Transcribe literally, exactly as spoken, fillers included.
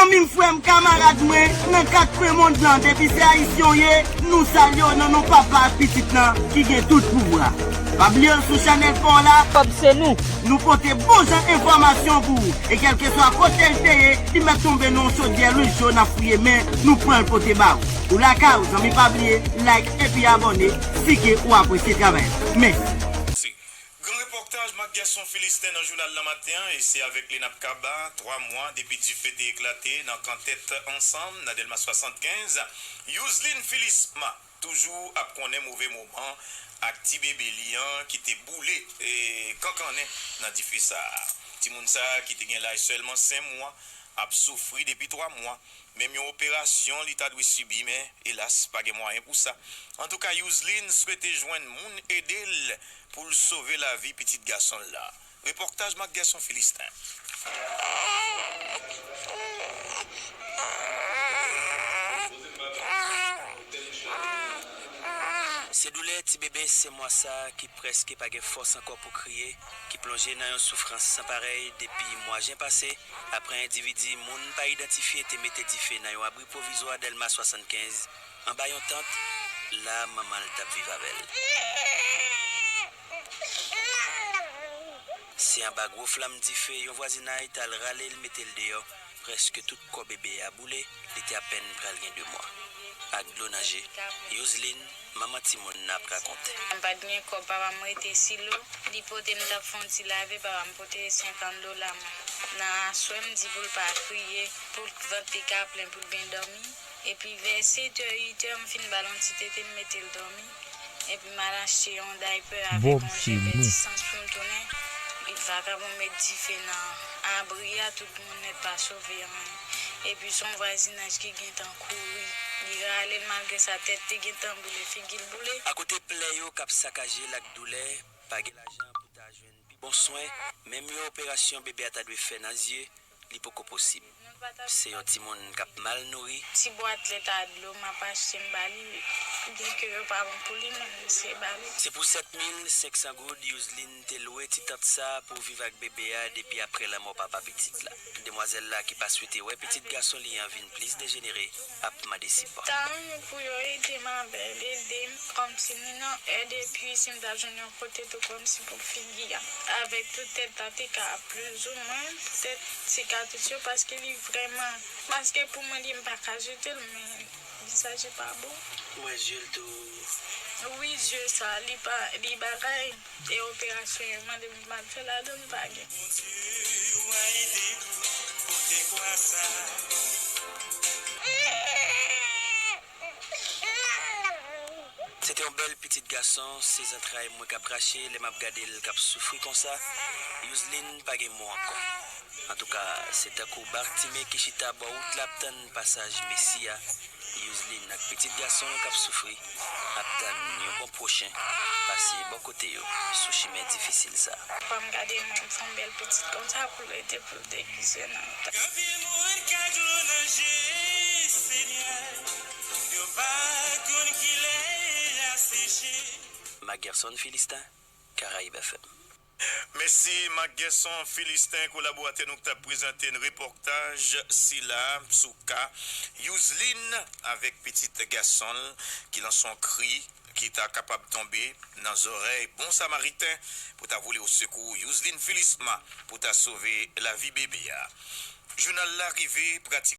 Zanmi m, frè m, kamarad mwen, nan kat kwen mond lan, depi se ayisyen w ye, nou salye w nan non Papa ak Pitit lan ki gen tout pouvwa. Pa bliye w sou chanèl pa w la. Kòb se nou. Nou pote bon jan enfòmasyon pou ou. E kèlkeswa kote l te ye, li mèt tonbe nan yon chodyè lwil cho, n ap fouye men, nou pran l pote ba ou. Ou lakay ou, zanmi, pa bliye like epi abòne si ke ou apresye travay la. Mèsi. Gran repòtaj Marc Guerson Philistin nan jounal lan maten an, e se avèk li n ap kaba. Twa mwa depi dife te eklate nan kan Tèt Ansanm nan Dèlma swasannkenz, Yousline Philisma toujou ap konnen move moman ak ti bebe li an ki te boule, e, kankannen nan dife sa a. Timoun sa a ki te gen laj sèlman senk mwa ap soufri depi twa mwa. Menm yon operasyon li ta dwe sibi, men, elas, pa gen mwayen pou sa. Antouka, Yousline swete jwenn moun ede l pou l sove lavi pitit gason l la. Repòtaj Marc Guerson Philistin. Se doulè ti bebe senk mwa sa a ki prèske pa gen fòs ankò pou kriye, ki plonje nan yon soufrans san parèy depi mwa jen pase, apre endividi moun pa idantifye te mete dife nan yon abri pwovizwa Dèlma swasannkenz, anba yon tant, la manman l t ap viv avè l. Se anba gwo flanm dife yon vwazinay t al rale l mete l deyò, prèske tout kò bebe a boule, li te apèn pral gen de mwa. Ak dlo nan je, Yousline, manman timoun nan ap rakonte. M pa t gen kòb, papa m rete Silo. Li pote m t ap fè yon ti lave, papa m pote senkant dola mwen. Nan aswè, m di pou l pa kriye, pou vant li ka plen, pou l byen dòmi. Epi vè sèt è, uit è, m fin ba l yon ti tete, m mete l dòmi. Epi m al achte yon daypè avèk yon jèl vètisans pou m tounen. Epi vakabon met dife nan abri a, tout moun nèt pa sove anyen. Epi se yon vwazinaj ki gentan kouri. Li rale l, malgre sa tèt te gentan boule, figi l boule. Akote plè yo k ap sakaje l ak doulè, pa gen lajan pou ta jwenn pi bon swen, menm yon operasyon bebe a ta dwe fè nan zye, li poko posib. Se yon timoun k ap mal nouri. Ti bwat lèt a dlo m ap achte m ba li, byenke yo pa bon pou li, men m eseye ba li. Se pou sèt mil senk san goud Yousline te lwe ti tant sa a pou viv ak bebe a depi apre lanmò papa pitit la. Demwazèl la ki pa swete wè pitit gason li an vin plis dejenere ap mande sipò. Ta renmen pou yo ede m avè l, ede m kòmsi ni nan èd, epi si m ta jwenn yon kote tou kòmsi pou figi a. Avèk tout tèt la te ka plizoumwen, poutèt sikatris yo, paske li vrèman, paske pou mwen li, m pa ka jete l, men vizaje pa bon. Ou wè zye l tou? Wi, zye sa, li pa, li bagay, e operasyon yo mande m al fè ladan l pa gen. Bondye, ou a ede nou pote kwa sa. Se te yon bèl pitit gason, se zantray mwen k ap rache lè m ap gade l k ap soufri konsa. Yousline pa gen mo ankò. Antouka, se tankou Bartime ki chita bò wout la ap tann pasaj Mesi a. Yousline ak pitit gason l k ap soufri ap tann yon bon pwochen pase bò kote yo sou chimen difisil sa. Fò m gade mwen, m fè yon bèl pitit konsa pou l rete, pou l degize nan. Gen anpil moun k ak dlo nan je, Senyè, yo pa konn kilè l a seche. Mac Guerson Philistin, Caraïbes F M. Mèsi, Mac Guerson Philistin, kolaboratè nou, ki t ap prezante n repòtaj sila sou ka Yousline avèk pitit gason l ki lanse yon kri ki ta kapab tonbe nan zòrèy bon Samariten pou ta vole osekou Yousline Philisma pou ta sove lavi bebe a. Jounal la rive pratik